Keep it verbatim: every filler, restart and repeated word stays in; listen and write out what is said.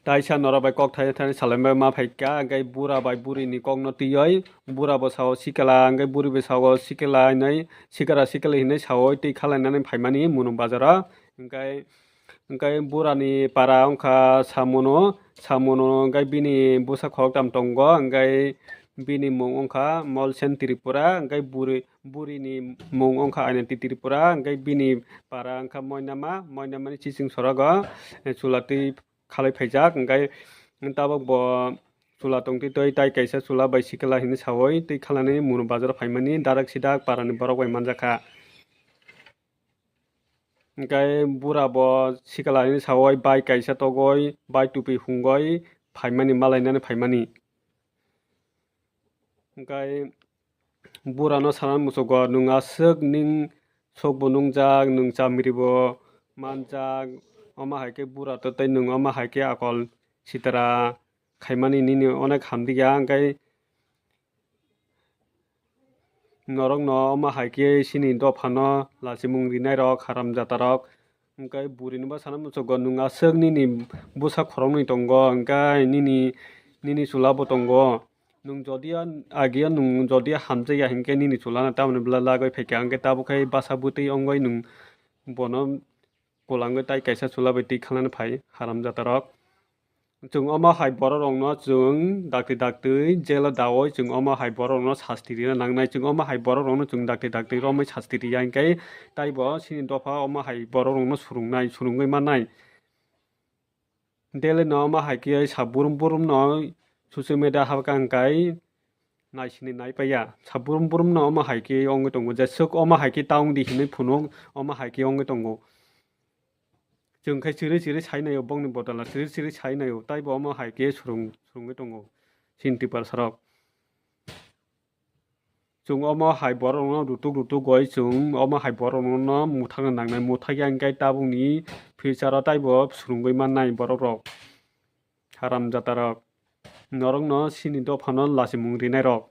Taisa norok bai kok thai thani salaimbai ma phaikha, hwnkhe bura bai buri ni kok no twiwi bura bo sao sikla, hwnkhe buri bo sao sikla hinwi, sikra sikla hinwi saui twi khalainani phaimani Munu bazaro. Hwnkhe, hwnkhe bura ni para wngkha Samono, Samono hwnkhe bini bwsa khoroktham tongo, hwnkhe bini mung wngkha Molsen Tripura, hwnkhe buri, buri ni mung wngkha Ainati Tripura, hwnkhe bini para wngkha Moinama, Moinama ni chiching sorogo, eh, chula twi khalai phaijak, hwnkhe tabuk bo chula tongtwi twi tai kaisa chula bai sikla hinwi saui twi khalani Munu bazaro phaimani darak sidak para ni borok bai manjakha. Hwnkhe bura bo sikla hinwi saui bai kaisa togwi bai tupi hungwi phaimani malainani phaimani. Hwnkhe bura no sana muchugo, "Nwng aswk ning sokbo nungjak, nwng chamiri bo manjak, omo hai khe bura to tei nwng omo hai khe akol sitra khaimani nini onek hamdiya, hwnkhe norokno omo hai khe chini dophano lachimung rinairok, haramjatarok." Hwnkhe buri no bo sana muchugo, "Nwng aswk nini bwsa khoroknwi tongo, hwnkhe nini, nini chula bo tongo. Nwng jodi o agi o nwng jodi o hamjakya hinkhe nini chula no tamoni bwla lagwi phaikha, hwnkhe tabuk khe bwsa bwtwi wngwi nwng bono kwlangwi tai kaisa chula bai twi khalnani phai, haramjatarok." Chwng omo hai borok rokno chwng dakti dakti jail o daui chwng omo hai borok rokno sasti rina nangnai. Chwng omo hai borok rokno chwng dakti dakti romwi sasti riya hinkhe taibo chini dopha omo hai borok rokno swrwngnai, swrwngwi mannai. Daily no omo hai khe sa burum burum no social media habkha hwnkhe naisini naipaiya. Sa burum burum no omo hai khe wngwi tongo, jeswk omo hai khe ta wngdi hinwi phunuk omo hai khe wngwi tongo. Chwng khe chiri chiri sai naio, bongni bodol no chiri chiri sai naio, taibo omo hai khe swrwng, swrwngwi tongo chini Tiprasa rok. Chwng omo hai borok rokno rutuk rutuk goi chwng omo hai borok rokno mwthangna nangnai, mwthakya hinkhe tabukni future o taibo swrwngwi mannai borok rok. Haramjatarok, norokno chini dophano lachimung rinairok.